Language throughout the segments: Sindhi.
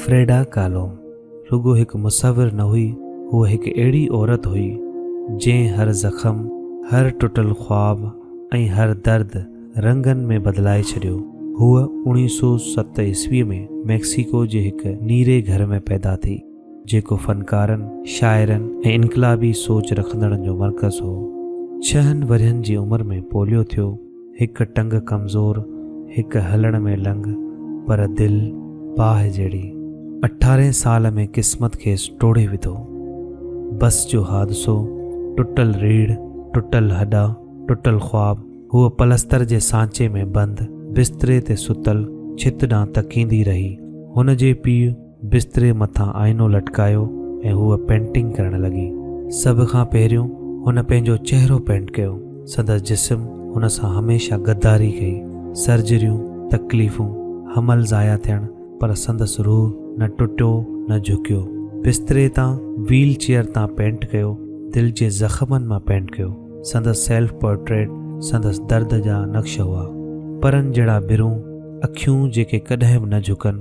فريڊا ڪالو رڳو هڪ مصور نه هئي، هوء هڪ اهڙي عورت هئي، جنهن هر زخم، هر ٽٽل خواب ۽ هر درد رنگن ۾ بدلائي ڇڏيو. هوء 1907 عيسويء ۾ ميڪسيڪو جي هڪ نيري گهر ۾ پيدا ٿي، جيڪو فنڪارن، شاعرن ۽ انقلابي سوچ رکندڙن جو مرڪز هو. ڇهن ورهين جي عمر ۾ پوليو ٿيو. هڪ ٽنگ ڪمزور، هڪ هلڻ ۾ لنگ، پر دل باهه جهڙي. اٺارهين سال ۾ قسمت کيس ٽوڙي وڌو. بس جو حادثو، ٽٽل ريڙهه، ٽٽل هڏا، ٽٽل خواب. هوء پلستر جي سانچي ۾ بند، بستري تي ستل، ڇت ڏانهن تڪيندي رهي. هن جي پيء بستري مٿان آئينو لٽڪايو ۽ هوء پينٽنگ ڪرڻ لڳي. سڀ کان پهريون هن پنهنجو چهرو پينٽ ڪيو. سندس جسم هن سان هميشه غداري ڪئي. سرجريون، تڪليفون، حمل ضايع ٿيڻ، پر سندس روح نه ٽٽيو نه جهڪيو. بستري تان ويل چيئر تان پينٽ ڪيو، دل جي زخمن مان پينٽ ڪيو. سندس سيلف پورٽريٽ سندس درد جا نقش هئا. پرن جهڙا برون، اکيون جيڪي ڪڏهن به نه جهڪن.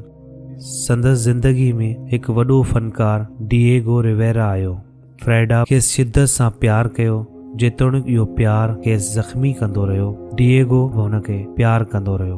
سندس زندگي ۾ هڪ وڏو فنڪار ڊيئيگو ريويرا آيو. فريڊا کيس شدت سان پيار ڪيو، جيتوڻيڪ اهو پيار کيس زخمي ڪندو رهيو، ڊيئيگو به هن کي پيار ڪندو رهيو،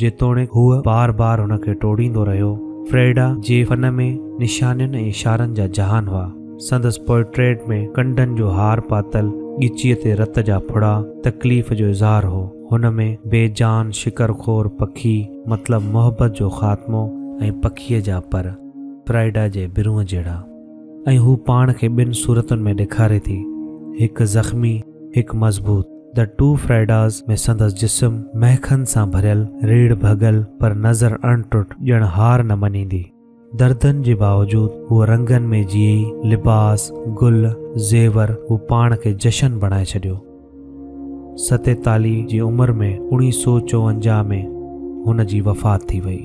جيتوڻيڪ هوء بار بار هن کي ٽوڙيندو رهيو. فريڊا جي فن ۾ نشانين ۽ اشارن جا جهان هئا. سندس پورٽريٽ ۾ ڪنڊن جو هار پاتل، ڳچيء تي رت جا ڦڙا، تڪليف جو اظهار هو. هن ۾ بي جان شڪر خور پکي، مطلب محبت جو خاتمو ۽ پکيء جا پر، فرائيڊا جي برونء جهڙا. ۽ هو پاڻ کي ٻن صورتن ۾ ڏيکاري ٿي، هڪ زخمي، هڪ مضبوط. The two فرائيڊاز ۾ سندس جسم مهکن سان ڀريل، ريڙهه ڀڳل، پر نظر اڻ ٽٽ، ڄڻ هار نه مڃيندي. دردن جي باوجود هوء رنگن ۾ جيئي، لباس، گل، زيور، هو پاڻ کي جشن بڻائي ڇڏيو. ستيتاليهه جي عمر ۾ 1954 ۾ هن جي وفات ٿي وئي.